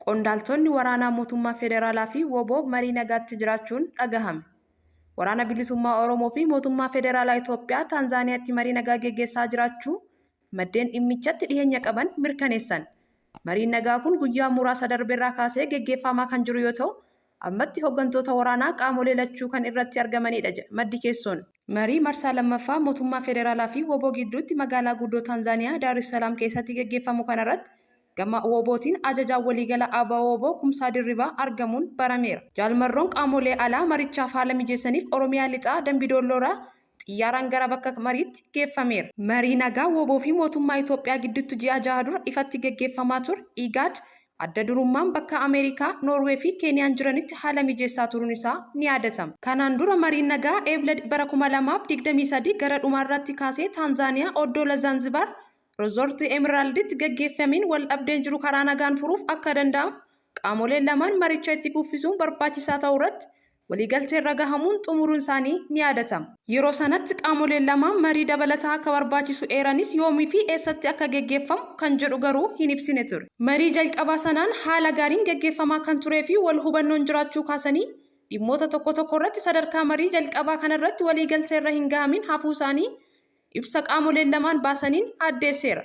Qondaaltonni waraanaa mootummaa federaalaa fi wbo marii nagaatti jiraachuun dhagahame. Waraana Bilisummaa Oromoo fi mootummaa federaalaa Itoophiyaa Taanzaaniyaatti marii nagaa geggeessaa jiraachuu maddeen dhimmichatti dhiheenya qaban mirkaneessan. Mariin nagaa kun guyyaa muraasa darberraa kaasee geggeeffaamaa kan jiru yoo ta'u, ammatti hoggantoota waraanaa qaamolee lachuu kan irratti argamaniidha jedha maddi keessoon. Marii marsaa lammaffaa mootummaa federaalaa fi wbo gidduutti magaalaa guddoo Taanzaaniyaa Daar es Salaam keessatti geggeeffamu kanarratti Gama WBOtiin Ajajaan Waliigala ABO-wbo Kumsaa Dirribaa argamuun barameera. Jaal Marroon qaamolee alaa marichaaf haala mijeessaniif Oromiyaa Lixaa Dambidoolloorraa xiyyaaraan gara bakka mariitti geeffameera. Marii nagaa wbo fi mootummaa Itoophiyaa gidduutti ji'a jaha dura ifatti geggeeffamaa ture IGAD adda durummaan bakka Ameerikaa, Noorwee fi Keeniyaan jiranitti haala mijeessaa turuun isaa ni yaadatama. Kanaan dura mariin nagaa Eebla bara 2023 gara dhumaarratti kaasee Taanzaaniyaa oddoola Zaanzibaar Rozoortii Emiraalditti gaggeeffameen waldhabdeen jiru karaa nagaan furuuf akka danda'amu qaamoleen lamaan maricha itti fuffisuun barbaachisaa ta'uurratti waliigalteerra gahamuun xumuruun isaanii ni yaadatama. Yeroo sanatti qaamoleen lamaan marii dabalataa akka barbaachisu eeranis yoomii fi eessatti akka geggeeffamu kan jedhu garuu hin ibsine ture. Marii jalqabaa sanaan haala gaariin gaggeeffamaa kan turee fi wal hubannoon jiraachuu kaasanii dhimmoota tokko tokkorratti sadarkaa marii jalqabaa kanarratti waliigalteerra hin gahamin hafuusaanii ibsa qaamoleen lamaan baasaniin addeesseera.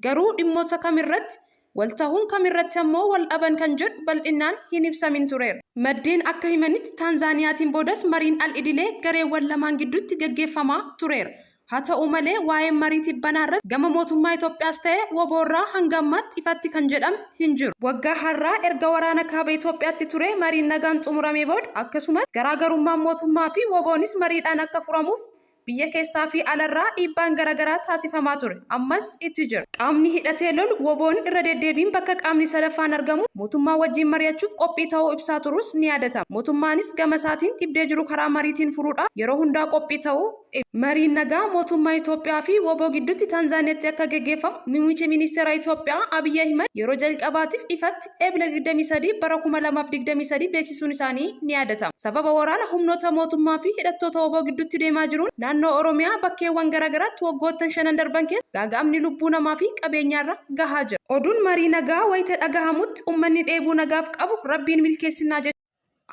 Garuu dhimmoota kamirratti wal tahuun kamirratti ammoo wal dhaban kan jedhu bal'innaan hin ibsamin tureera. Maddeen akka himanitti Taanzaaniyaatiin boodas mariin al-idilee gareewwan lamaan gidduutti gaggeeffamaa tureera. Haa ta'u malee waa'een marii tibbanaa irratti gama mootummaa Itoophiyaas ta'e wbo irraa hanga ammaatti ifatti kan jedhame hin jiru. Waggaa har'aa erga waraana Kaaba Itoophiyaatti ture mariin nagaan xumuramee booda akkasumas garaagarummaan mootummaa fi WBOnis mariidhaan akka furamuuf Biyya keessaa fi alarraa dhiibbaan garagaraa taasifamaa ture. Ammas itti jira. Qaamni hidhatee lolu WBOn irra deddeebiin bakka qaamni sadaffaan argamutti mootummaa wajjiin mari'achuuf qophii ta'uu ibsaa turuus ni yaadatama. Mootummaanis gamasaatiin dhibdee jiru karaa mariitiin furuudhaaf yeroo hundaa qophii ta'uu ibsa. Mariin nagaa mootummaa Itoophiyaa fi wbo gidduutti Tanzaaniyaatti akka geggeeffamu Muummichi Ministeera Itoophiyaa Abiy Ahimad yeroo jalqabaatiif ifatti Ebla 23 bara 2023 beeksisuun isaanii ni yaadatama. Sababa waraana humnoota mootummaa fi hidhattoota wbo gidduutti deemaa jiruun naannoo Oromiyaa bakkeewwan garaagaraatti waggoottan shanan darban keessa gaaga'amni lubbuu namaa fi qabeenyaarra gahaa jira. Oduun marii nagaa wayita dhagahamutti ummanni dheebuu nagaaf qabu Rabbiin milkeessinnaa jechuun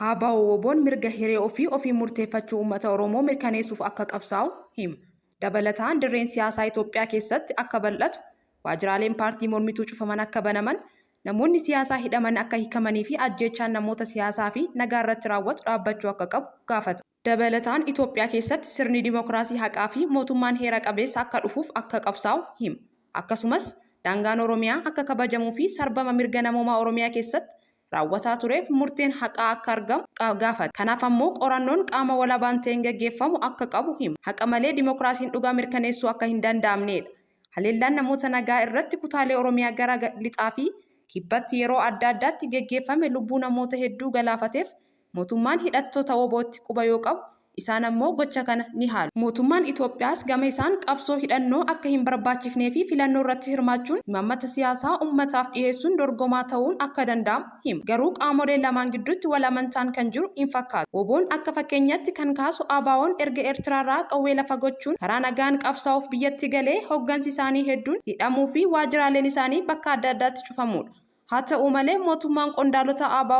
ABO-WBOn mirga hiree ofii ofiin murteeffachuu uummata Oromoo mirkaneessuuf akka qabsaa'u hima. Dabalataan dirreen siyaasaa Itoophiyaa keessatti akka bal'atu, waajjiraaleen paartii mormituu cufaman akka banaman, namoonni siyaasaa hidhaman akka hiikamaniifi ajjeechaan namoota siyaasaa fi nagaa irratti raawwatu dhaabbachuu akka qabu gaafata. Dabalataan Itoophiyaa keessatti sirni dimokiraasii haqaa fi mootummaan heera qabeessa akka dhufuuf akka qabsaa'u hima. Akkasumas daangaan Oromiyaa akka kabajamuu fi sarbama mirga namoomaa Oromiyaa keessatti raawwataa tureef murteen haqaa akka argamu gaafata. Kanaaf ammoo qorannoon qaama walabaan ta'een gaggeeffamu akka qabu hima. Haqa malee dimokiraasiin dhugaa mirkaneessuu akka hin danda'amneedha. Haleellaan namoota nagaa irratti kutaalee Oromiyaa gara lixaa fi kibbatti yeroo adda addaatti geggeeffame lubbuu namoota hedduu galaafateef mootummaan hidhattoota WBOtti quba yoo qabu, isaan ammoo gocha kana ni haalu. Mootummaan Itoophiyaas gama isaan qabsoo hidhannoo akka hin barbaachifnee fi filannoo irratti hirmaachuun imaammata siyaasaa ummataaf dhiheessuun dorgomaa ta'uun akka danda'amu hima. Garuu qaamolee lamaan gidduutti wal amantaan kan jiru hin fakkaatu. WBOn akka fakkeenyatti kan kaasu ABOn erga Eertiraarraa qawwee lafa gochuun karaa nagaan qabsaa'uuf biyyatti galee hoggansi isaanii hedduun hidhamuu fi waajjiraaleen isaanii bakka adda addaatti cufamuudha. Haa ta'u malee mootummaan qondaalota ABO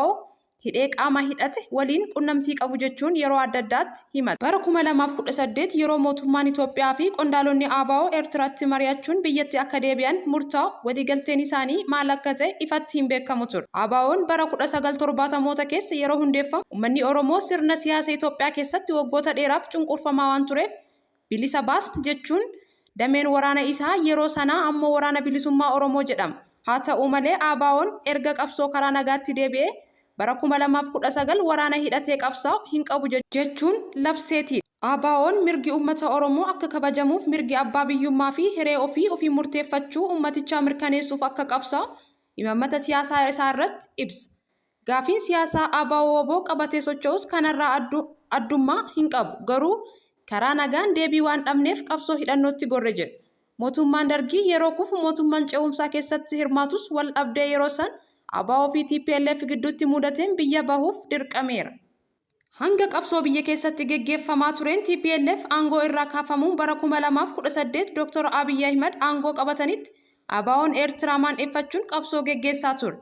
hidhee qaama hidhate waliin qunnamtii qabu jechuun yeroo adda addaatti himata. Bara 2018 yeroo mootummaan Itoophiyaa fi qondaalonni ABO Eertiraatti mari'achuun biyyatti akka deebi'an murtaa'u waliigalteen isaanii maal akka ta'e ifatti hin beekamu ture. ABOn bara 1970moota keessa yeroo hundeeffamu ummanni Oromoo sirna siyaasa Itoophiyaa keessatti waggoota dheeraaf cunqurfamaa waan tureef bilisa baasna jechuun dameen waraana isaa yeroo sanaa ammoo Waraana Bilisummaa Oromoo jedhama. Haa ta'u malee ABOn erga qabsoo karaa nagaatti deebi'ee bara 2019 waraana hidhatee qabsaa'u hin qabu jechuun labseetiidha. ABOn mirgi uummata Oromoo akka kabajamuuf mirgi abbaa biyyummaa fi hiree ofii ofiin murteeffachuu uummatichaa mirkaneessuuf akka qabsaa'u imaammata siyaasaa isaa irratti ibsa. Gaafiin siyaasaa ABO-wbo qabatee socho'us kanarraa addummaa hin qabu. Garuu karaa nagaan deebii waan dhabneef qabsoo hidhannootti gorre jedhu. Mootummaan Dargii yeroo kufu mootummaan ce'umsaa keessatti hirmaatus wal dhabdee yeroo san ABO fi tplf gidduutti mudateen biyya bahuuf dirqameera. Hanga qabsoo biyya keessatti geggeeffamaa tureen tplf aangoo irraa kaafamuun bara 2018 Dr. Abiy Ahimad aangoo qabatanitti ABOn Eertiraa maandheeffachuun qabsoo geggeessaa ture.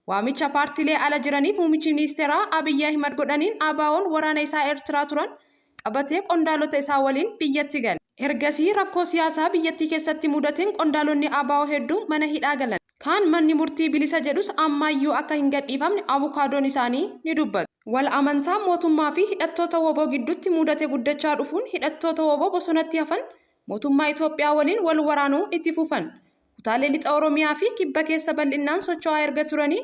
Waamicha paartilee ala jiraniif Muummichi Ministeeraa Abiyyi Ahimad godhaniin ABOn waraana isaa Eertiraa turan qabatee qondaalota isaa waliin biyyatti gale. Ergasii rakkoo siyaasaa biyyattii keessatti mudateen qondaalonni ABO hedduun mana hidhaa galan. Kaan manni murtii bilisa jedhus ammaayyuu akka hin gadhiifamne abukaadoon isaanii ni dubbatu. Wal amantaan mootummaa fi hidhattoota wbo gidduutti mudate guddachaa dhufuun hidhattoota wbo bosonatti hafan mootummaa Itoophiyaa waliin wal waraanuu itti fufan. Kutaalee Lixa Oromiyaa fi Kibba keessa bal'innaan socho'aa erga turanii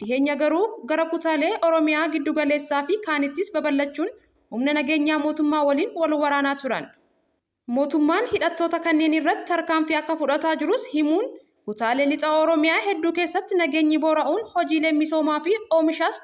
dhiheenya garuu gara kutaalee Oromiyaa giddu galeessaa fi kaanittis babal'achuun humna nageenyaa mootummaa waliin wal waraanaa turan. Mootummaan hidhattoota kanneen irratti tarkaanfii akka fudhataa jirus himuun kutaalee Lixa Oromiyaa hedduu keessatti nageenyi boora'uun hojiileen misoomaa fi oomishaas.